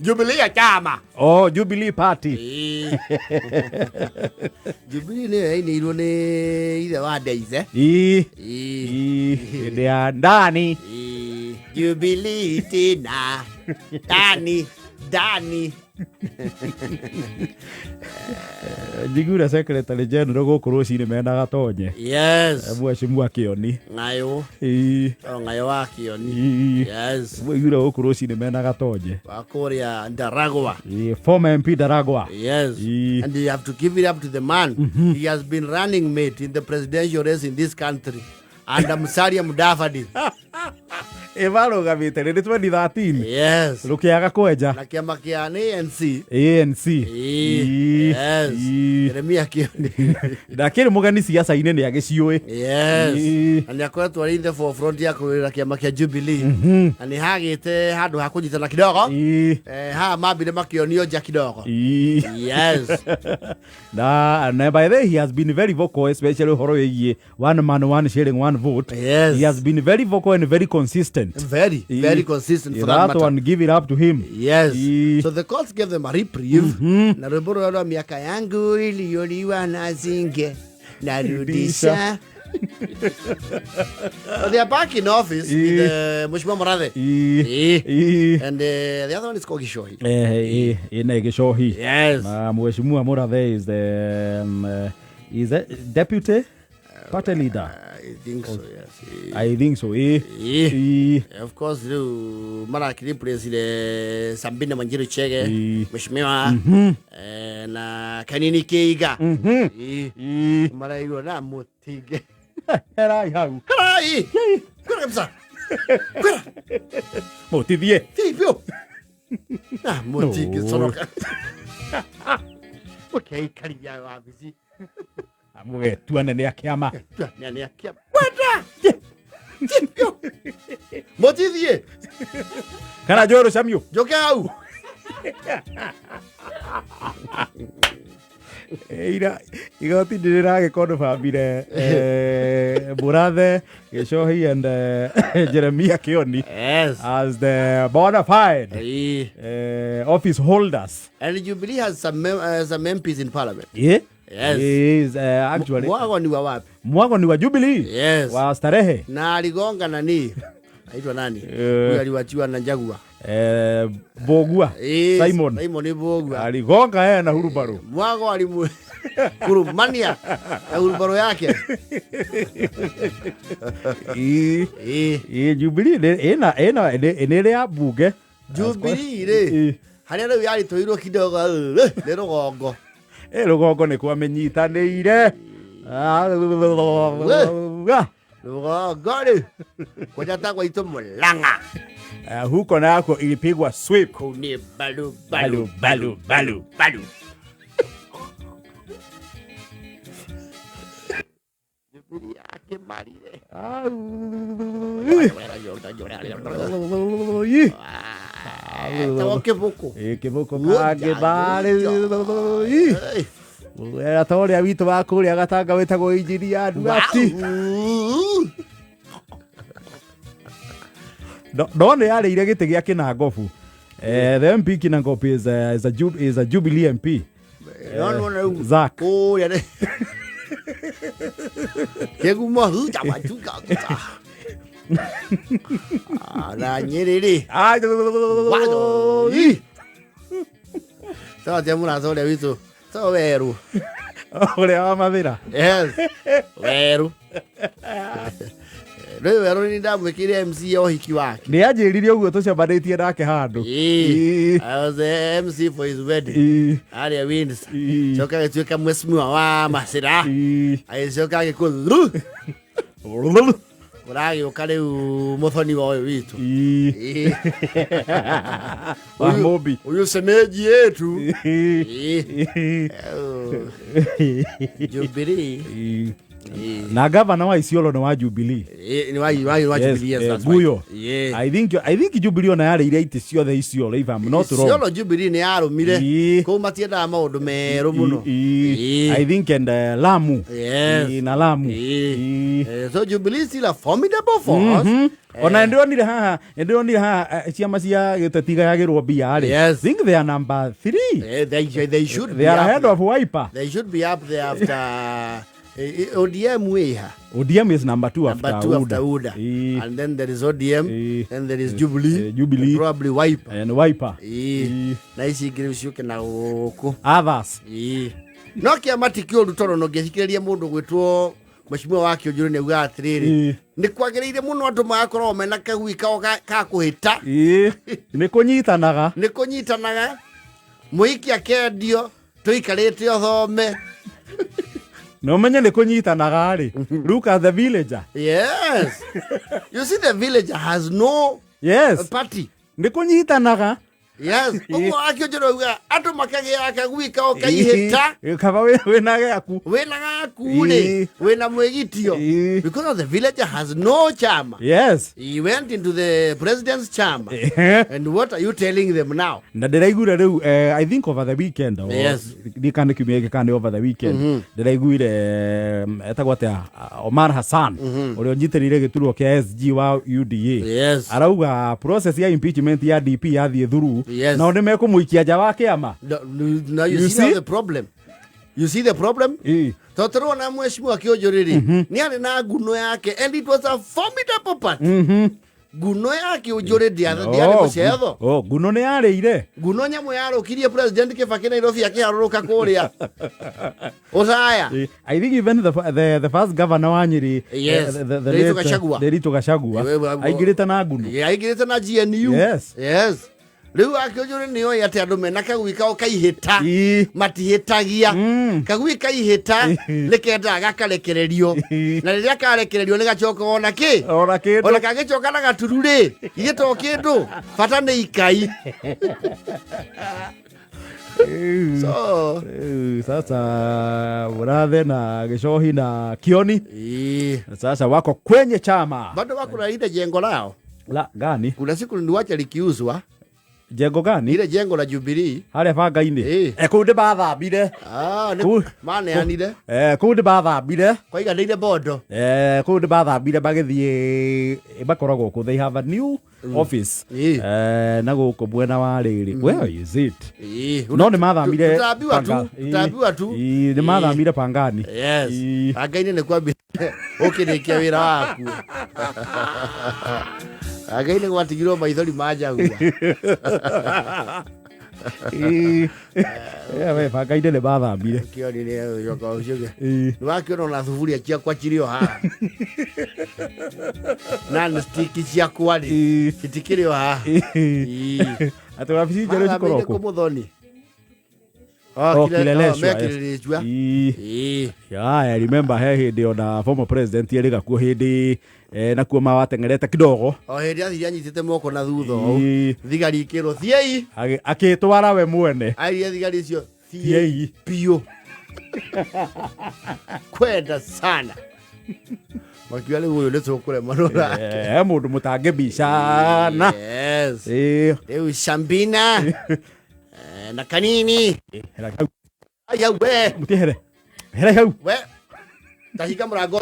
Jubilee ya chama. Oh, Jubilee Party. Ĩĩ. Jubilee nĩyo yainĩirwo nĩ ithe wa Ndeize. Ii. Ĩĩ. Ii. Hĩndĩ ya ndani. Ĩĩ. Jubilee tena ndani ndani. Njiguire secretary general gũkũ rũcinĩ mena gatonye. Yes. Mheshimiwa Kĩoni. Ng'ayo. Ii. O ng'ayo wa Kĩoni. Ii. Yes. Njiguire gũkũ rũcinĩ mena gatonye. Wa kũrĩa Ndaragwa. Ii, former MP Ndaragwa. Yes. Ii. And you have to give it up to the man. He has been running mate in the presidential race in this country. And Musalia Mudavadi. Ĩ marũgamĩte rĩ nĩ 2013. Yes. Rũkĩaga kwenja. Na kĩama kĩa ANC. ANC. Ii. Ii. Yes. Ii. Jeremia Kioni. Ndakĩrĩ mũgeni siasa-inĩ nĩ agĩciũĩ. Yes. Ii. Na nĩ akoretwo arĩ in the forefront ya kũrũĩrĩra kĩama kĩa Jubilee. Na nĩ hagĩte handũ ha kũnyitana kidogo. Ii. Eh, haha mambire makĩonio nja kidogo. Ii. Yes. Na by the way, he has been very vocal, especially ũhoro wĩgiĩ one man, one sharing, one vote. Yes. He has been very vocal and very consistent. Very, very consistent for that That matter. one, give it up to him. Yes. Ii. So the courts gave them a reprieve. Na rwĩmbo rũrĩa rwa miaka yangu iliyoliwa na zinge narudisha. So they are back in office with Mheshimiwa Murathe. Ii. Ii. Ii. And the other one is called Gichohi. Eh, eh, ĩna Gĩchohi. Yes. Na Mheshimiwa Murathe is the is the deputy party leader. I think so, yes. Ii. I think so. Ii. Ii. Ii. Of course rĩu marakĩreplace Sabina Wanjiru Chege Ii. Mheshimiwa na Kanini Keiga. Ii. Ii. Maraigua na mũtinge. Herai hau. Herai! Kwĩra kabisa. Kwĩra. Mũtithie. Thiĩ biũ. Na mũtinge No. coroka. Mũkeikaria wabici. Mũgetua nene a kĩama. Tua nĩ akia. Kwenda. Thiĩ biũ. Mũtithiĩ. Kana Joel Samiu. Njoke hau. Ira igoti ndĩrĩragĩkonfamire Murathe Gĩchohi and Jeremia Kioni Yes. as the bona fide Ii. office holders. And Jubilee has some MPs in parliament. Yeah? Yes. He is, actually Mwago ni wa wapi? Mwago ni wa Jubilee. Yes. Wa Starehe. Na aligonga nani? Aitwa nani? Huyu aliwachiwa na Jaguar. Bogua. Eh, Simon. Simon Bogua. Aligonga yeye na hurubaru. Mwago alimu kurumania na hurubaro yake. Ii. Eh, Ii, Jubilee ĩna ĩna nĩ ĩrĩ ya mbunge. Jubilee rĩ. Ii. Harĩa rĩu yaritũhirwo kidogo nĩ rũgongo. Ĩ rũgongo nĩ kwamenyitanĩire. Rũgongo rĩ. Kũrĩa tagwa itũ Mũrang'a. Huko nako ilipigwa sweep. Kũu nĩ balu Balu, balu, balu. balu. Jubilee yakĩmarire. Etagwo Kĩbũkũ. Ĩ kĩbũkũ kangĩ barĩ. Wera ta ũrĩa witũ wa kũrĩa Gatanga wĩtagwo injinia Ndugati. No no nĩ yarĩire gĩtĩ gĩa Kinangobu. The MP Kinangop is a Jubilee MP. No nĩwona rĩu Zack. kũrĩa nĩ kĩgumo huta watuka tuta. Na Nyĩrĩ rĩ. Ah, Sawa tia mũrata ũrĩa witũ. Sawa werũ. Ũrĩa wa Mathĩra. Yes. Werũ. Rĩu werũ nĩ ndamwĩkĩire MC ya ũhiki wake. Nĩ anjĩrire ũguo tũcemanĩtie nake handũ. Ĩĩ. Ĩĩ. I was the MC for his wedding. Ĩĩ. Arĩa Windsor. Ĩĩ. Coka agĩtuĩka mheshimiwa wa Masira. Ĩĩ. Agĩcoka agĩkũ ũragĩũka rĩu mũthoni wa ũyũ witũ. Ĩĩ. Ĩĩ. Wa Mũmbi. Ũyũ semeji yetu. Ĩĩ. Ĩĩ. Ĩĩ. Jubilee Ĩĩ. Na gavana wa Isiolo nĩ wa Jubilee. Nĩ wa Yes, Jubilee, yes, that's Guyo. right. Yeah. I think Jubilee ona yarĩire itĩ ciothe Isiolo, if I'm not wrong. Isiolo Jubilee nĩ yarũmire. Ĩĩ. Kũu matiendaga maũndũ merũ mũno. Ĩĩ. I think and Lamu. Yes. Ĩĩ, na Lamu. Ĩĩ. Ĩĩ. So Jubilee is still a formidable force. Ona ndĩronire haha ciama cia gĩũteti igayagĩrwo mbia rĩ. Yes. Think they are number three. They should They be are up ahead there. of Wiper. They should be up there after ODM wĩha. ODM is number two Number after two after UDA. Ĩĩ. And then there is ODM. Ĩĩ. Then there is Jubilee. Jubilee. And probably Wiper. And Wiper. Ĩĩ. Ĩĩ. Na ici ingĩ rĩu ciũke na gũkũ. Others. Ĩĩ. No kĩama ti kĩũru tondũ no ngĩthikĩrĩria mũndũ gwĩtwo Mheshimiwa wa Kĩũnjũrĩ nĩ augaga atĩrĩrĩ, nĩ kwagĩrĩire mũno andũ magakorwo mena kagui kao ka kũhĩta. Ĩĩ. Nĩ kũnyitanaga. Nĩ kũnyitanaga, mũhiki akendio tũikarĩte ũthome. Na ũmenye nĩ kũnyitanaga rĩ, look at the villager. Yes, you see, the villager has no party. Nĩ kũnyitanaga. Yes, ũguo akĩũnjũrĩ auga andũ makagĩa kagui kao kaihĩta. Ĩĩ, kaba wĩna gĩaku. Wĩna gaku rĩ, wĩna mwĩgitio, because of the villager has no chama. He went into the president's chama, and what are you telling them now? Na ndĩraiguire rĩu, I think over the weekend ndikana kiumia gĩkĩ kana nĩ over the weekend, ndĩraiguire etagwo atĩa, Omar Hassan ũrĩa ũnyitĩrĩire gĩturwa kĩa SG wa UDA, arauga process ya impeachment ya DP yathiĩ through, nao nĩ mekũmũikia nja wa kĩama. No, no, now you You see now see? the problem, you see the problem. Tondũ tũrona mheshimiwa Kĩũnjũrĩ rĩ, nĩ arĩ na nguno yake, and it was a formidable party. Nguno ya Kĩũnjũrĩ ndĩarĩ mũcetho. Oh, nguno nĩ yarĩire. Nguno nyamũ yarũkirie President Kibaki Nairobi akĩharũrũka kũrĩa ũcaya. I think even the first governor wa Nyeri, the Nderitu late, Gachagua. Nderitu Gachagua, aingĩrĩte na nguno. Aingĩrĩte na GNU. Yes, rĩu akĩũnjũrĩ nĩ oĩ atĩ andũ mena kagui kao kaihĩta matihĩtagia. Kagui kaihĩta nĩ kendaga gakarekererio, na rĩrĩa karekererio nĩ gacokaga ona kĩ. Ona kĩndũ. Ona kangĩcoka na gaturu rĩ, ithe to kĩndũ bata nĩ ikai. So Sasa Murathe na Gichohi na Kioni sasa wako kwenye chama. Bado wako na ile jengo lao. La gani? Kuna siku niliwacha likiuzwa. Jengo gani? Ile jengo la Jubilee. Harĩa banga-inĩ? Ĩĩ. Kũu nĩ mathambire. Ah, nĩ maneanire. Kũu nĩ mathambire. Kwaiganĩire bondo. Kũu nĩ mathambire magĩthiĩ, makoragwo kũ, they have a new office. Na gũkũ mwena wa rĩrĩ, where is it? No nĩ mathamire. Tũtambiwa tu. Tũtambiwa tu. Nĩ mathamire Pangani. Yes. Angai-inĩ nĩ kwambi ũkĩrĩkia wĩra waku, Angai-inĩ gwatigirwo maithori ma njagua. Ĩĩ. We Banga-inĩ nĩ mathambire. Kĩoni nĩ ũcoka ũcio. Nĩ wakĩona ona thuburia ciakwa cirĩ o haha, non-stick ciakwa rĩ, citikĩrĩ o haha. Atĩ wabici njerũ cikoragwo Mathamĩire kũ? kũ Mũthoni? Oh, Kileleshwa, yes. Mekirĩrĩcua. Yeah, I remember he hĩndĩ ona former president erĩga kuo hĩndĩ, nakuo mawateng'erete kidogo. O hĩndĩ athire anyitĩte moko na thutha ũũ. Thigari ikĩrwo thiĩi. Akĩtwara we mwene. Airie thigari icio thiĩi Thiĩi. Biũ kwenda sana makiuga rĩu ũyũ nĩ tũkũremanwo nake. He mũndũ mũtangĩbicana. Yes. Rĩu Shambina na kanini. Hera hau. Aya we. Mũtiehere, hera hau. We tahinga mũrango.